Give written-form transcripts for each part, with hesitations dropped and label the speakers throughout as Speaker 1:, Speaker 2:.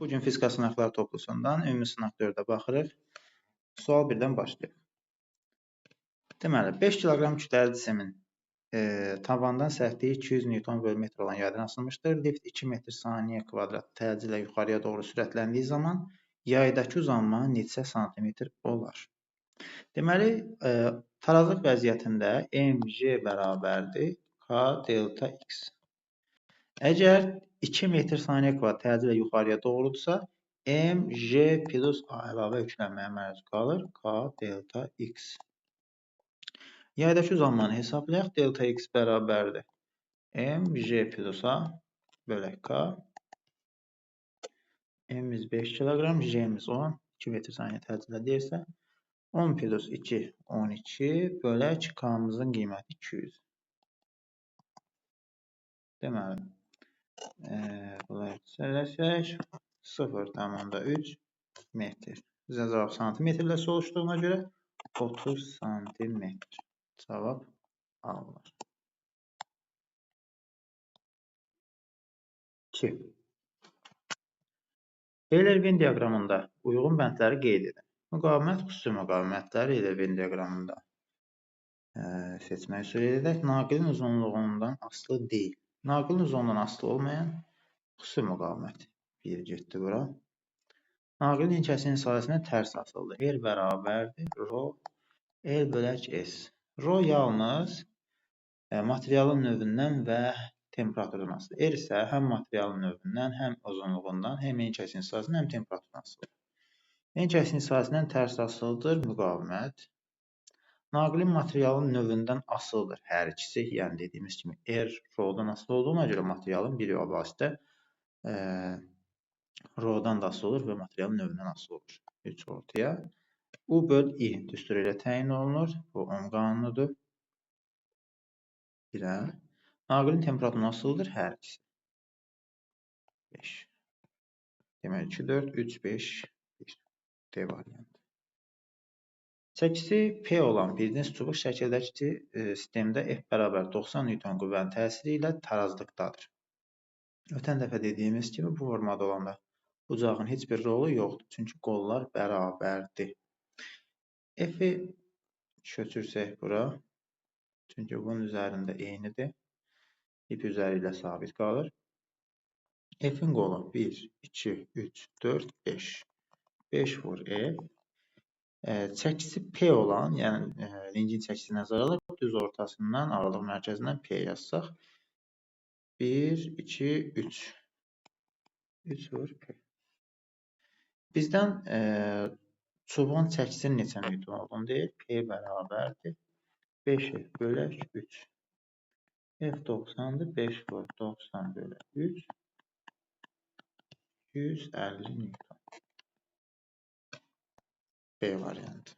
Speaker 1: Bugün fizika sınaqlar toplusundan ümumi sınaq 4-ə baxırıq. Sual 1-dən başlayaq. Deməli, 5 kiloqram kütləli cismin tavandan sərtliyi 200 Newton bölü metr olan yaydan asılmışdır. Lift 2 metr saniyə kvadrat təcili yuxarıya doğru sürətləndiyi zaman yaydakı uzanma neçə santimetr olar? Deməli, tarazlıq vəziyyətində mg bərabərdir K delta x. Əgər 2 metr saniyə kvadrat təcili yuxarıya doğrudursa, mg plus A əlavə yüklənməyə məruz qalır K delta x. Yaydakı uzanmanı hesablayaq. Delta x bərabərdir mg plus A bölək K. M-imiz 5 kiloqram, G-miz 10, 2 metr saniyə təcili deyirsə, 10 plus 2, 12 bölək K-mızın qiyməti 200. Deməli, bunları eləsək, 0,3 metr. Bizə cavab santimetrlə soruşduğuna görə 30 santimetr. Cavab alınır. 2. Euler-Venn diaqramında uyğun bəndləri qeyd edin. Müqavimət, xüsusi müqavimətləri Euler-Venn diaqramında seçmək üsul edək. Naqilin uzunluğundan asılı deyil. Naqilin uzunluğundan asılı olmayan xüsusi müqavimət. 1 getdi bura. Naqilin enkəsinin sahəsindən tərs asılıdır. R bərabərdir rho L bölək S. Rho yalnız materialın növündən və temperaturdan asılıdır. R isə həm materialın növündən, həm uzunluğundan, həm enkəsinin sahəsindən, həm temperaturdan asılıdır. Enkəsinin sahəsindən tərs asılıdır müqavimət. Naqilin materialın növündən asılıdır hər ikisi. Yəni dediyimiz kimi R rho-dan asılı olduğuna görə materialın bir vasitə rho-dan da asılı olur və materialın növündən asılı olur. 3 ortaya. U böl I düsturu ilə təyin olunur. Bu Ohm qanunudur. 1-ə. Naqilin temperaturundan asılıdır hər ikisi. 5. Deməli 2, 4, 3, 5, 1. D variantı. Çəkisi P olan bir cins çubuq şəkildəki sistemdə F bərabər 90 Newton qüvvənin təsiri ilə tarazlıqdadır. Ötən dəfə dediyimiz kimi bu formada olanda bucağın heç bir rolu yoxdur. Çünki qollar bərabərdir. F-i köçürsək bura, çünki bunun üzərində eynidir. İp üzəri ilə sabit qalır. F-in qolu 1, 2, 3, 4, 5. 5 vur F. Çəkisi P olan, yəni ringin çəkisi nəzərə alıb, düz ortasından, ağırlıq mərkəzindən P yazsaq. 1, 2, 3. 3 vur P. Bizdən çubuğun çəkisinin neçə Newton olduğunu deyir. P bərabərdir 5 F bölək 3. F 90-dır. 5 vur 90 bölək 3. 150 Newton. B variantı.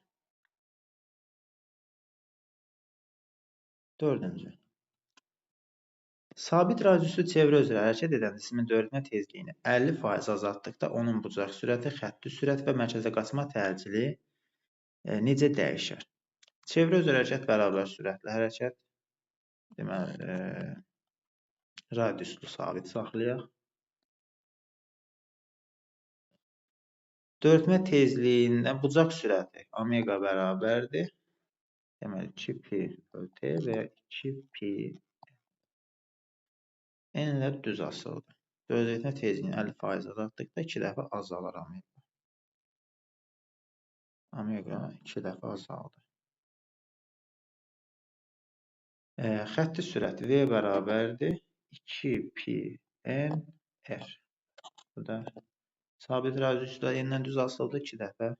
Speaker 1: 4. Sabit radiuslu çevrə üzrə hərəkət edən cismin dörtmə tezliyini 50% azaltdıqda onun bucaq sürəti, xətti sürət və mərkəzə qaçma təcili necə dəyişər? Çevrə üzrə hərəkət bərabər sürətli hərəkət. Deməli, radiuslu sabit saxlayaq. Dörtmə tezliyindən bucaq sürəti omega bərabərdir. Deməli, 2pi bölü t və ya 2pi n ilə düz asılıdır. Dörtmə tezliyini 50% azaltdıqda 2 dəfə azalar omega. Omega 2 dəfə azaldı. Xətti sürət V bərabərdir 2pi n r. Bu da sabit radiusla n-dən düz asıldı, 2 dəfə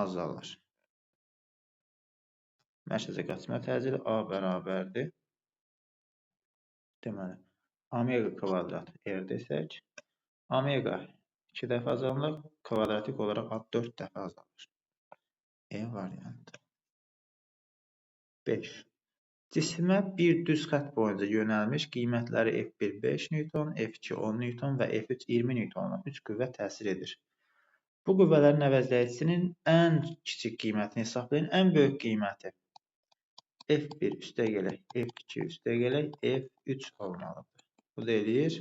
Speaker 1: azalar. Mərkəzə qaçma təcili A bərabərdir. Deməli, omega kvadrat R desək, omega 2 dəfə azalır, kvadratik olaraq A 4 dəfə azalır. E variantı. 5. Cisimə bir düz xətt boyunca yönəlmiş qiymətləri F1 5 Newton, F2 10 Newton və F3 20 Newton olan 3 qüvvə təsir edir. Bu qüvvələrin əvəzləyicisinin ən kiçik qiymətini hesablayın. Ən böyük qiyməti F1 üstə gələk, F2 üstə gələk, F3 olmalıdır. Bu da eləyir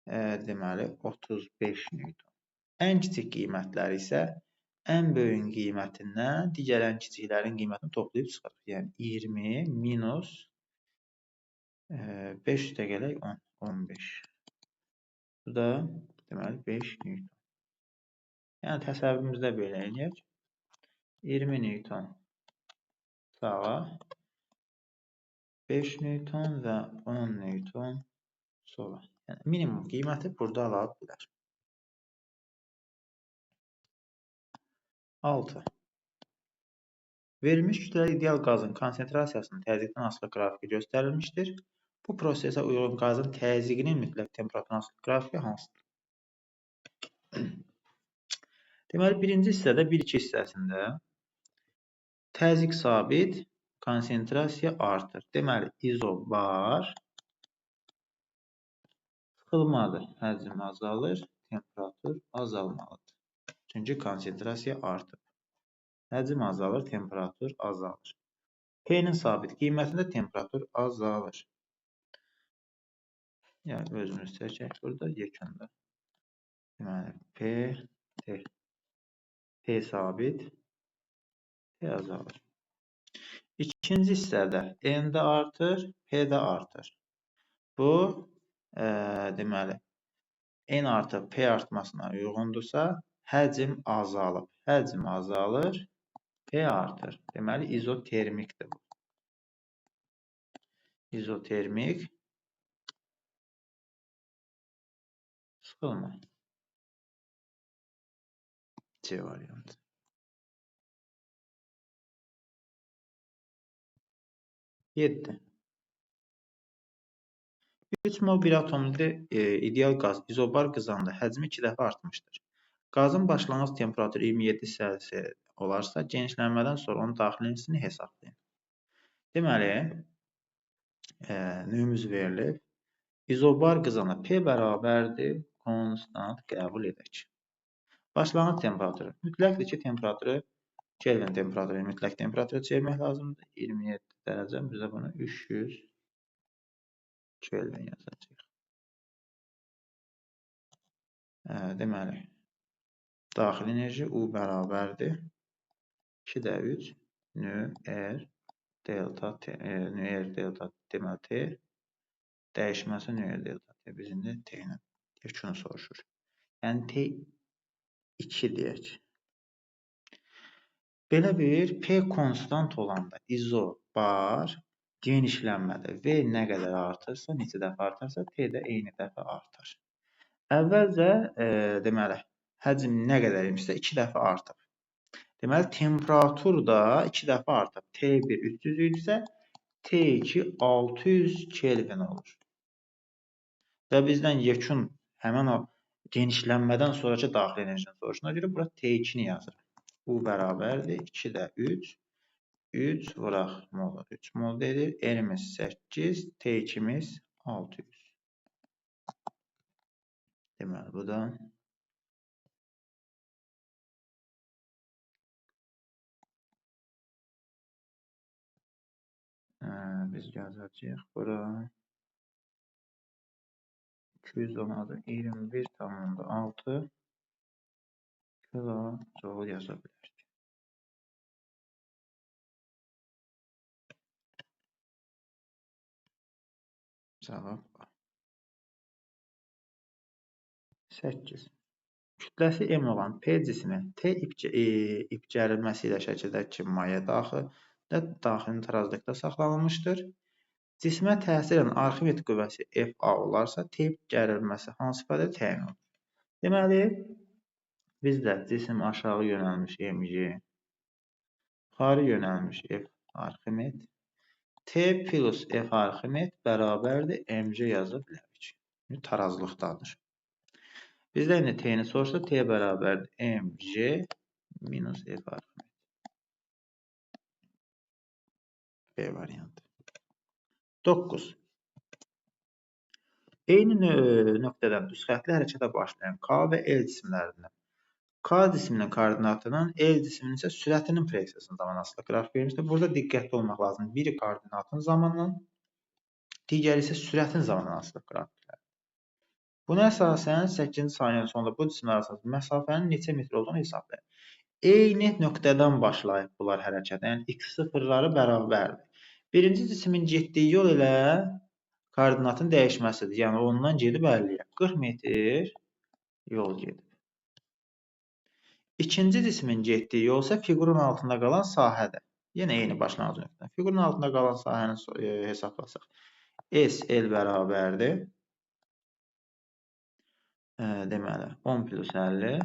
Speaker 1: Deməli, 35 Newton. Ən kiçik qiymətləri isə ən böyüyün qiymətindən digər ən kiçiklərin qiymətini toplayıb çıxırıq. Yəni, 20 minus 5 üstə gələk 10, 15. Bu da, deməli, 5 Newton. Yəni, təsəvvürümüzdə belə eləyək. 20 Newton sağa, 5 Newton və 10 Newton sola. Yəni, minimum qiyməti burada ala bilər. 6. Verilmiş kütləli ideal qazın konsentrasiyasının təzyiqdən asılı qrafiki göstərilmişdir. Bu prosesə uyğun qazın təzyiqinin mütləq temperaturundan asılı qrafiki hansıdır? Deməli, birinci hissədə, 1-2 hissəsində təzyiq sabit, konsentrasiya artır. Deməli, izobar sıxılmadır. Həcm azalır, temperatur azalmalıdır. Çünki konsentrasiya artıb. Həcm azalır, temperatur azalır. P-nin sabit qiymətində temperatur azalır. Yəni, özümüz çəkək burada, yekunda. Deməli, P, T. P sabit, T azalır. İkinci hissədə N də artır, P də artır. Bu, deməli, N artıb P artmasına uyğundursa, həcm azalıb. Həcm azalır, P artır. Deməli, izotermikdir bu. İzotermik sıxılma. C variantı. 7. 3 mol 1 atomlu ideal qaz izobar qızanda həcmi 2 dəfə artmışdır. Qazın başlanğıc temperaturu 27 Selsi olarsa, genişlənmədən sonra onun daxili enerjisini hesablayın. Deməli, növümüz verilib. İzobar qızanda P bərabərdir, konstant qəbul edək. Başlanğıc temperaturu. Mütləqdir ki, temperaturu Kelvin temperaturu mütləq temperatura çevirmək lazımdır. 27 dərəcə, biz də bunu 300 Kelvin yazacağıq. Deməli, daxili enerji U bərabərdir 2 də 3 nö R delta T, nö R delta deməli T dəyişməsi nö R delta T. Biz indi T ilə yekunu soruşur. Yəni T 2 deyək. Belə bir P konstant olanda izobar genişlənmədə V nə qədər artırsa, neçə dəfə artarsa, T də eyni dəfə artar. Əvvəlcə deməli, həcm nə qədər imişsə 2 dəfə artıb. Deməli, temperatur da 2 dəfə artıb. T1 300 idisə, T2 600 Kelvin olur. Və bizdən yekun həmən o genişlənmədən sonraki daxili enerjinin soruşuna görə bura T2-ni yazırıq. U bərabərdir 2 də 3, 3 vuraq mol, 3 mol dedir. R-imiz 8, T2-miz 600. Deməli, bu da biz yazacağıq bura 216, 21,6 kilojoule yaza bilərik. Cavab A. 8. Kütləsi M olan P cismi T ip gərilməsi ilə şəkildəki maye daxili tarazlıqda saxlanılmışdır. Cismə təsir edən Arximed qüvvəsi FA olarsa, T ip gərilməsi hansı ifadədə təyin olunur? Deməli, bizdə cisim aşağı yönəlmiş MG, yuxarı yönəlmiş F Arximed, T plus F Arximed bərabərdir MG yaza bilərik. Tarazlıqdadır. Bizdə indi T-ni sorsa, T bərabərdir MG minus F Arximed. B variantı. 9. Eyni nöqtədən düz xəttli hərəkətə başlayan K və L cisimlərindən K cisminin koordinatının, L cisminin isə sürətinin proyeksiyasının zaman asılı qrafik verilmişdir. Burada diqqətli olmaq lazımdır. Biri koordinatın zamanından, digəri isə sürətin zamanından asılı qrafiklər. Buna əsasən 8-ci saniyənin sonunda bu cisimlər arasında məsafənin neçə metr olduğunu hesablayaq. Eyni nöqtədən başlayıb bunlar hərəkətə. Yəni, x sıfırları bərabərdir. Birinci cismin getdiyi yol ilə koordinatın dəyişməsidir. Yəni, ondan gedib 50-yə. 40 metr yol gedib. İkinci cismin getdiyi yol isə fiqurun altında qalan sahədir. Yenə eyni başlanğıc nöqtədən. Fiqurun altında qalan sahəni hesablasaq. S, L bərabərdir. Deməli, 10 plus 50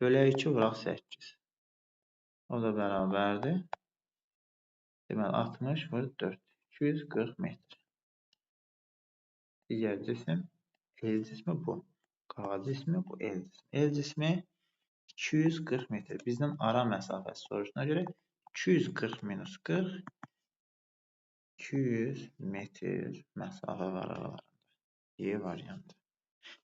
Speaker 1: bölək 2 vuraq 8. O da bərabərdir. Deməli, 60 vur 4. 240 metr. Digər cisim, L cismi bu. K cismi bu, L cismi. L cismi 240 metr. Bizdən ara məsafəsi soruşuna görə 240 minus 40, 200 metr məsafə var aralarında. Y variantı.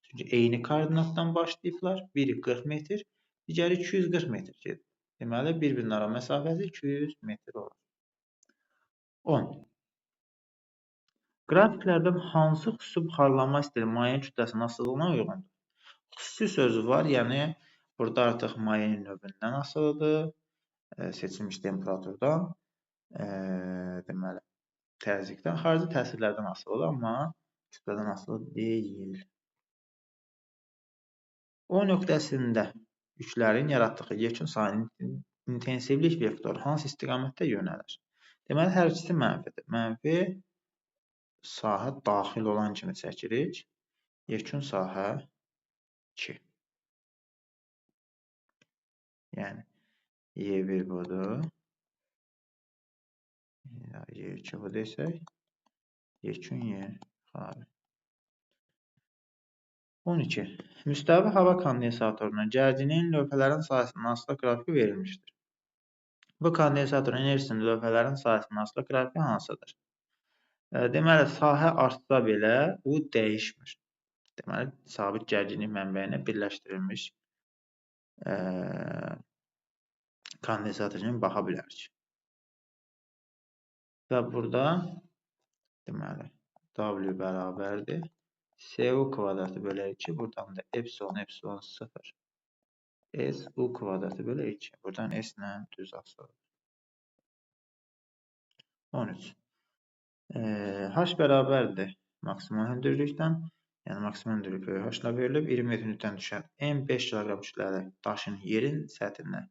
Speaker 1: Çünki eyni koordinatdan başlayıblar. Biri 40 metr, digəri 240 metr gedir. Deməli, bir-birinin ara məsafəsi 200 metr olur. 10. Qrafiklərdən hansı xüsusi buxarlanma stili mayenin kütləsinin asılılığına uyğundur? Xüsusi sözü var, yəni burada artıq mayenin növündən asılıdır, seçilmiş temperaturdan, deməli, təzyiqdən, xarici təsirlərdən asılıdır, amma kütlədən asılı deyil. O nöqtəsində yüklərin yaratdığı yekun sahənin intensivlik vektoru hansı istiqamətdə yönəlir? Deməli, hər ikisi mənfidir. Mənfi sahə daxil olan kimi çəkirik. Yekun sahə 2. Yəni, Y1 budur. Y2 bu desək, yekun Y xarı. 12. Müstəvi hava kondensatorunun gərginliyin lövhələrin sahəsindən asılı qrafiki verilmişdir. Bu kondensatorun enerjisinin lövhələrin sahəsindən asılı qrafiki hansıdır? Deməli, sahə artsa belə U dəyişmir. Deməli, sabit gərginlik mənbəyinə birləşdirilmiş kondensator kimi baxa bilərik. Və burada, deməli, W bərabərdir. SU kvadratı bölü 2, buradan da epsilon, epsilon 0. S, U kvadratı bölü 2. Buradan S ilə düz asılıdır. 13. H bərabərdir maksimal hündürlükdən. Yəni, maksimal hündürlük böyük H ilə verilib. 20 metr hündürlükdən düşən M 5 kiloqram kütləli daşın yerin səthinə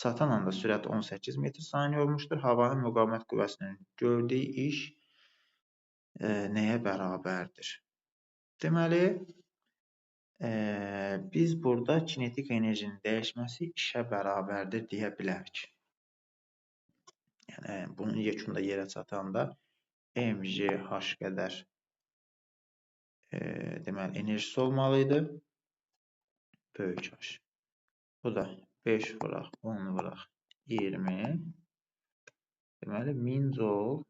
Speaker 1: çatan anda sürət 18 metr saniyə olmuşdur. Havanın müqavimət qüvvəsinin gördüyü iş nəyə bərabərdir? Deməli, biz burada kinetik enerjinin dəyişməsi işə bərabərdir deyə bilərik. Yəni, bunun yekunda yerə çatanda MGH qədər deməli, enerjisi olmalı idi. Böyük H. Bu da 5 vuraq, 10 vuraq, 20. Deməli, 1000 joule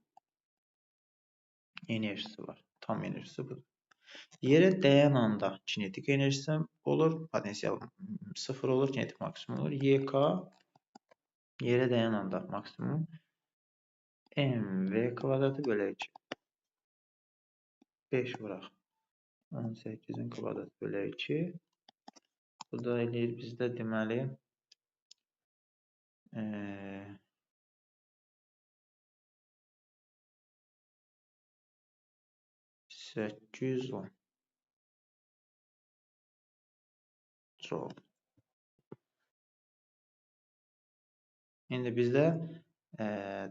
Speaker 1: enerjisi var. Tam enerjisi budur. Yerə dəyən anda kinetik enerjisi olur, potensial 0 olur, kinetik maksimum olur. YK yerə dəyən anda maksimum MV kvadratı bölü 2. 5 vuraq 18-in kvadratı bölü 2. Bu da eləyir bizdə deməli 810 joule. İndi bizdə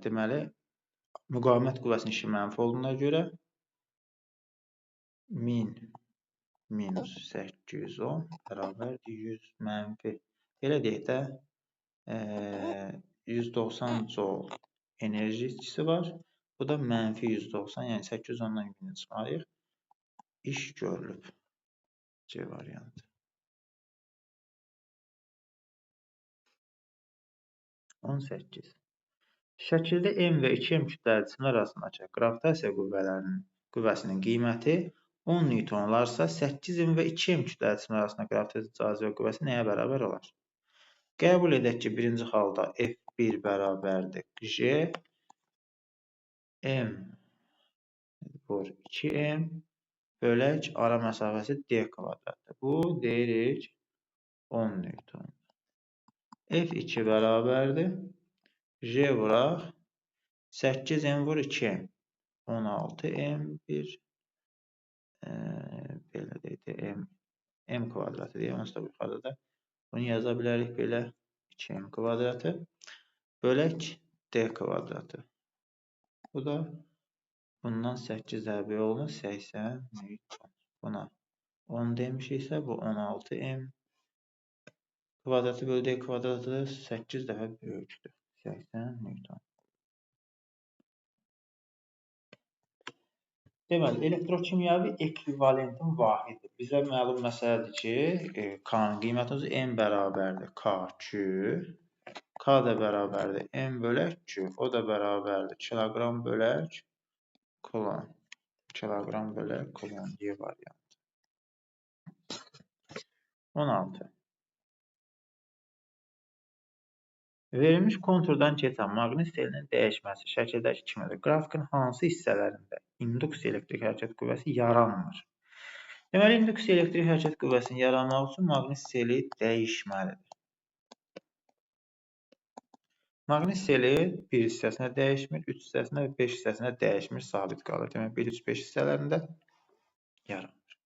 Speaker 1: deməli müqavimət qüvvəsinin işi mənfi olduğuna görə 1000 minus 810 bərabərdir 100 mənfi. Belə deyək də 190 joule enerji itkisi var. Bu da mənfi 190, yəni 810-dan 1000-i çıxarıq. İş görülüb. C variantı. 18. Şəkildə M və 2M kütləli cisimlər arasındakı qravitasiya qüvvəsinin qiyməti 10 Newton olarsa, 8M və 2M kütləli cisimlər arasında qravitasiya cazibə qüvvəsi nəyə bərabər olar? Qəbul edək ki, birinci halda F1 bərabərdir G, M vur 2M, Bölək ara məsafəsi D kvadratdır. Bu, deyirik 10 Newton. F2 bərabərdir. J vuraq. 8M vur 2M. 16M1. Belə deyək də, M kvadratı deyək. Onsuz da yuxarıda da bunu yaza bilərik belə. 2M kvadratı. Bölək D kvadratı. Bu da bundan 8 dəfə böyük olunur, 80 Newton. Buna 10 demişiksə, bu 16M kvadratı bölü D kvadratı 8 dəfə böyükdür. 80 Newton. Deməli, elektrokimyəvi ekvivalentin vahididir. Bizə məlum məsələdir ki, K-nın qiyməti M bərabərdir KQ, K da bərabərdir M bölək Q, o da bərabərdir kiloqram bölək kulon. Kiloqram bölək kulon Y variantı. 16. Verilmiş konturdan keçən maqnit selinin dəyişməsi şəkildəki kimidir. Qrafikin hansı hissələrində induksiya elektrik hərəkət qüvvəsi yaranmır? Deməli, induksiya elektrik hərəkət qüvvəsinin yaranmağı üçün maqnit seli dəyişməlidir. Maqnit seli 1 hissəsinə dəyişmir, 3 hissəsinə və 5 hissəsinə dəyişmir, sabit qalır. Demək, 1, 3, 5 hissələrində yaranır.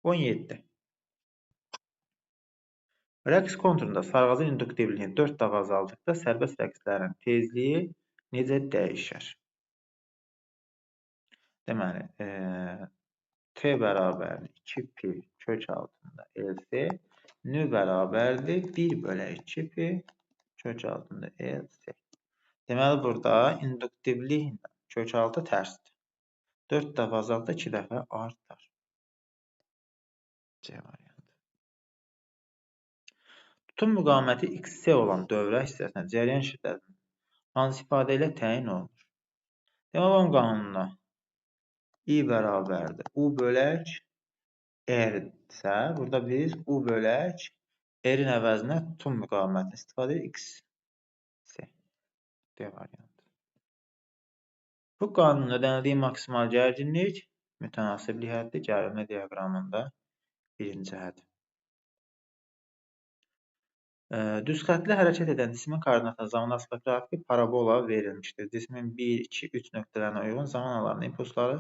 Speaker 1: 17. Rəqs konturunda sarğacın induktivliyini 4 dəfə azaldıqda sərbəst rəqslərin tezliyi necə dəyişər? Deməli, T bərabərdir 2pi kök altında LC, nü bərabərdir 1 bölə 2pi kök altında LC. Deməli, burada induktivliklə kök altı tərsdir. 4 dəfə azaltda 2 dəfə artar. C variantı. Tutum müqaviməti XC olan dövrə hissəsinə cəryan şiddətinin hansı ifadə ilə təyin olunur? Deməli, Ohm qanununa I bərabərdir U bölək R isə, burada biz U bölək R-in əvəzinə tutum müqavimətini istifadə edirik. XC. D variantı. Bu qanunun ödənildiyi maksimal gərginlik mütənasiblik həddi gərilmə diaqramında birinci hədd. Düz xəttli hərəkət edən cismin koordinatına zaman asılı qrafiki parabola verilmişdir. Cismin 1, 2, 3 nöqtələrinə uyğun zaman alanında impulsları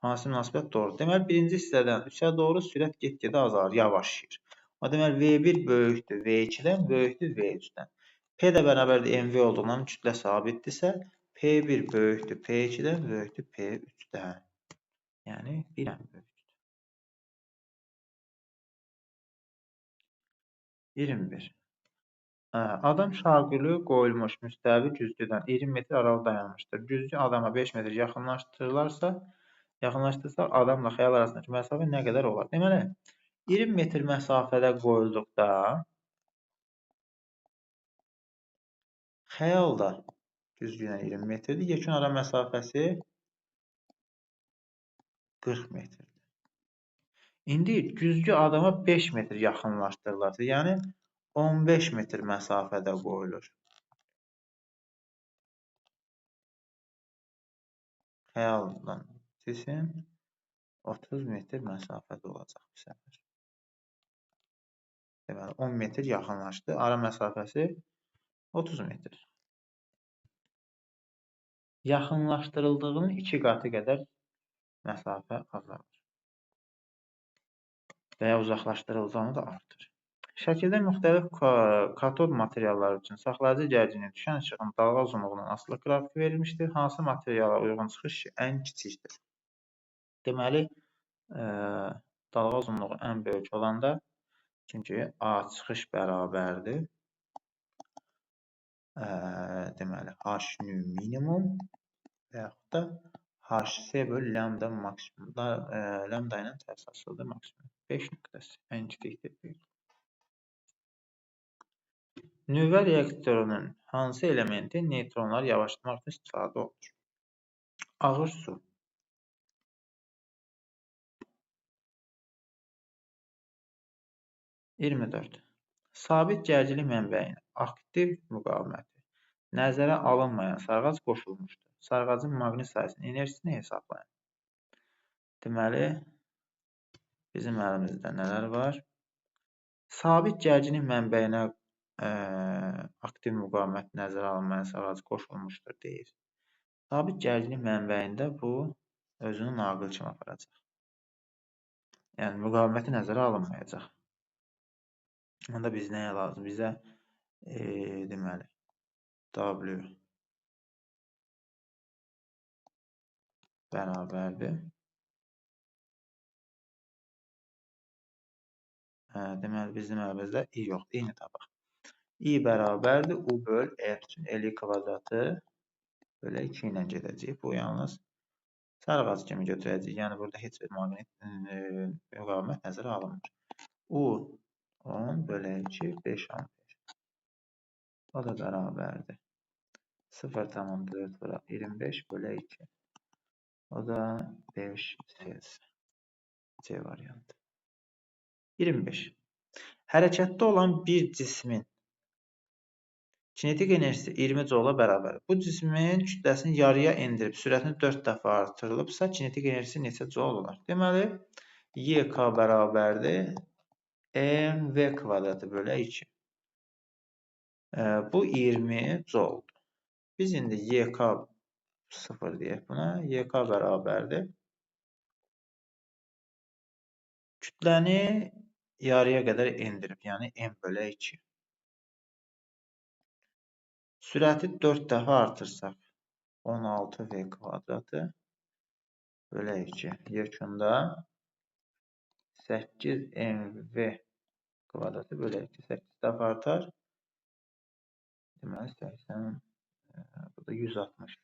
Speaker 1: hansı münasibət doğrudur? Deməli, birinci hissədən 3-ə doğru sürət get-gedə azalır, yavaşlayır. O deməli, V1 böyükdür V2-dən, böyükdür V3-dən. P də bərabərdir MV olduğundan kütlə sabitdirsə, P1 böyükdür P2-dən, böyükdür P3-dən. Yəni, 1 ən böyükdür. 21. Adam şaqülü qoyulmuş müstəvi güzgüdən 20 metr aralı dayanmışdır. Güzgü adama 5 metr yaxınlaşdırsa, adamla xəyal arasındakı məsafə nə qədər olar? Deməli, 20 metr məsafədə qoyulduqda xəyal da güzgü ilə 20 metrdir. Yekun ara məsafəsi 40 metrdir. İndi güzgü adama 5 metr yaxınlaşdırılarsa, yəni 15 metr məsafədə qoyulur. Xəyaldan cisim 30 metr məsafədə olacaq bu səfər. Deməli, 10 metr yaxınlaşdı. Ara məsafəsi 30 metr. Yaxınlaşdırıldığının 2 qatı qədər məsafə azalır. Və ya uzaqlaşdırıldığını da artır. Şəkildə müxtəlif katod materialları üçün saxlayıcı gərginliyi düşən işığın dalğa uzunluğundan asılı qrafiki verilmişdir. Hansı materiala uyğun çıxış ən kiçikdir? Deməli, dalğa uzunluğu ən böyük olanda, çünki A çıxış bərabərdir. Deməli, H nü minimum və yaxud da HC bölü lambda maksimum. Lambda ilə tərs asılıdır maksimum. 5 nöqtəsi ən kiçikdir. Nüvə reaktorunun hansı elementi neytronları yavaşlatmaq üçün istifadə olunur? Ağır su. 24. Sabit gərginlik mənbəyinə aktiv müqaviməti nəzərə alınmayan sarğac qoşulmuşdur. Sarğacın maqnit sahəsinin enerjisini hesablayın. Deməli, bizim əlimizdə nələr var? Sabit gərginlik mənbəyinə aktiv müqavimət nəzərə alınmayan sarğacı qoşulmuşdur deyir. Sabit gərginlik mənbəyində bu özünü naqil kimi aparacaq. Yəni, müqaviməti nəzərə alınmayacaq. Onda biz nəyə lazım? Bizə deməli, W bərabərdir. Deməli, bizim əlimizdə I yoxdur. I-ni tapaq. I bərabərdir U böl R üçün L-i kvadratı belə 2 ilə gedəcəyik. Bu, yalnız sarğac kimi götürəcəyik. Yəni, burada heç bir maqnit müqavimət nəzərə alınmır. U 10 bölə 2, 5 amper. O da bərabərdir. 0,4 vuraq 25 bölə 2. O da 5 Selsi. C variantı. 25. Hərəkətdə olan bir cismin kinetik enerjisi 20 joula bərabərdir. Bu cismin kütləsini yarıya endirib, sürətini 4 dəfə artırılıbsa, kinetik enerjisi neçə joule olar? Deməli, YK bərabərdir MV kvadratı bölə 2. Bu 20 jouldur. Biz indi YK 0 deyək buna. YK bərabərdir. Kütləni yarıya qədər endirib, yəni M bölə 2. Sürəti 4 dəfə artırsaq, 16V kvadratı bölə 2. Yekunda 8MV kvadratı bölə 2. 8 dəfə artar. Deməli, 80, bu da 160.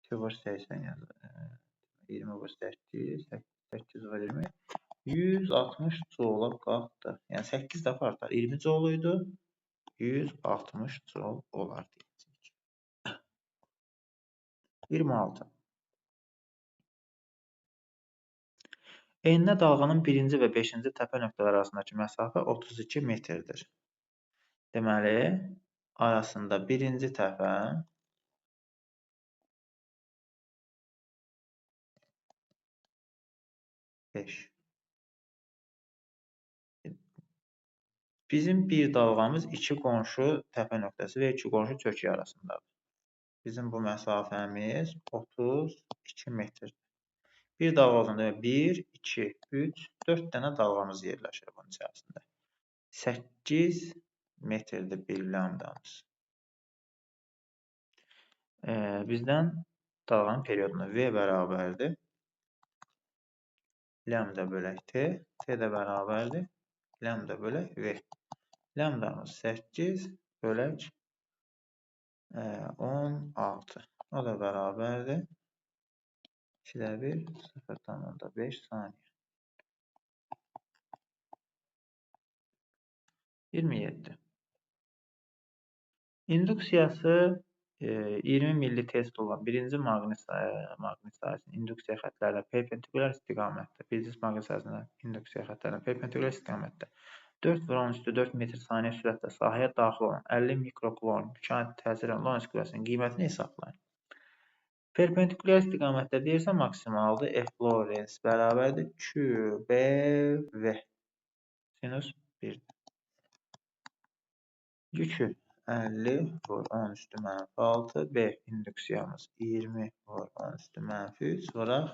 Speaker 1: 2 vur 80 yazır. 20 vur 8, 8 vur 20. 160 joula qalxdı. Yəni, 8 dəfə artar. 20 joule idi. 160 joule olar deyəcəyik. 26. Enli dalğanın birinci və beşinci təpə nöqtələri arasındakı məsafə 32 metrdir. Deməli, arasında birinci təpə 5. Bizim bir dalğamız iki qonşu təpə nöqtəsi və iki qonşu çökük arasındadır. Bizim bu məsafəmiz 32 metrdir. Bir dalğa olsun, demək, 1, 2, 3, 4 dənə dalğamız yerləşir bunun içərisində. 8 metrdir bir lambdamız. Bizdən dalğanın periodunu V bərabərdir. Lambda bölək T, T də bərabərdir. Lambda bölək V. Lambdamız 8 bölək 16. O da bərabərdir. 2-də 1, 0,5 saniyə. 27. İnduksiyası 20 milli test olan birinci maqnit sahəsinin induksiya xətlərinə perpendikulyar istiqamətdə, birinci maqnit sahəsinin induksiya xətlərinə perpendikulyar istiqamətdə 4 vur 10 üstü 4 metr saniyə sürətlə sahəyə daxil olan 50 mikrokulon mükafat təsir edən Lorentz qüvvəsinin qiymətini hesablayın. Perpendikulyar istiqamətdə deyirsə maksimaldır. F Lorentz bərabərdir Q B V sinus 1-dir. Yükü 50 vur 10 üstü mənfi 6, B induksiyamız 20 vur 10 üstü mənfi 3 vuraq.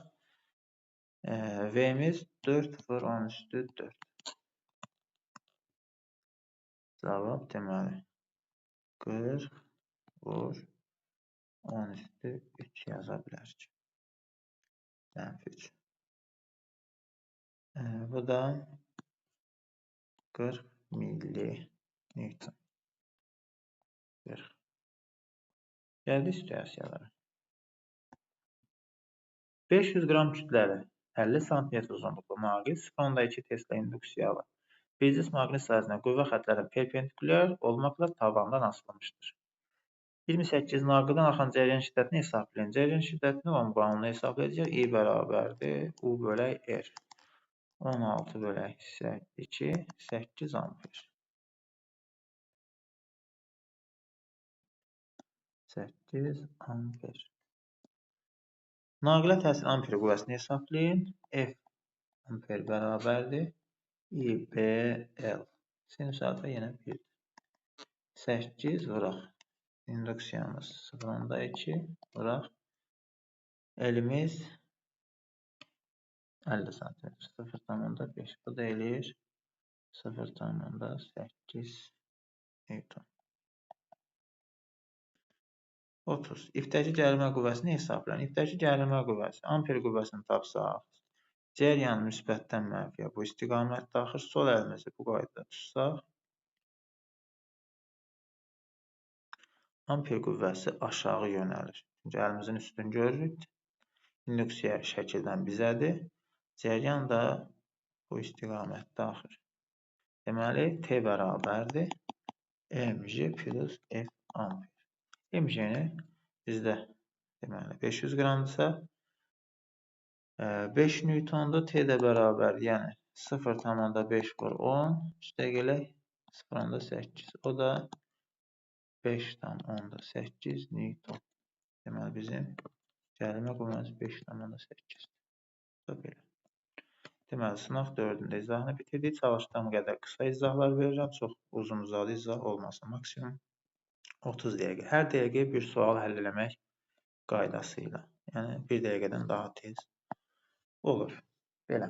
Speaker 1: V-miz 4 vur 10 üstü 4. Cavab deməli 40 vur 10 üstü 3 yaza bilərik. Mənfi 3. Bu da 40 milli Newton. 40. Gəldik situasiyalara. 500 qram kütləli 50 sm uzunluqlu naqil 0,2 Tesla induksiyalı birinci maqnit sahəsinə qüvvə xətləri perpendikulyar olmaqla tavandan asılmışdır. 28. Naqildən axan cəryan şiddətini hesablayın. Cəryan şiddətini Ohm qanunu hesablayacaq. I bərabərdir U bölək R. 16 bölək 2, 8 amper. 8 amper. Naqilə təsir amper qüvvəsini hesablayın. F amper bərabərdir I, B, L. Sinus alfa yenə 1. 8 vuraq. İnduksiyamız 0,2 vuraq. Elimiz 50 sm. 0,5. Bu da eləyir 0,8 Newton. 30. İpdəki gərilmə qüvvəsini hesablayın. İpdəki gərilmə qüvvəsi, amper qüvvəsini tapsaq, cəryan müsbətdən mənfiyə bu istiqamətdə axır. Sol əlimizi bu qaydada tutsaq, amper qüvvəsi aşağı yönəlir. Çünki əlimizin üstünü görürük. İnduksiya şəkildən bizədir. Cəryan da bu istiqamətdə axır. Deməli, T bərabərdir mg plus F amper. MG-ni bizdə deməli 500 qramdırsa, 5 Newtondur. T də bərabərdir. Yəni 0,5 vur 10 üstə gələk 0,8. O da 5,8 Newton. Deməli, bizim gərilmə qüvvəmiz 5,8-dir. Belə. Deməli, sınaq 4-də izahını bitirdik. Çalışdığım qədər qısa izahlar verirəm. Çox uzun-uzadı izah olmasın. Maksimum 30 dəqiqə. Hər dəqiqəyə bir sual həll eləmək qaydası ilə. Yəni, bir dəqiqədən daha tez olur. Belə.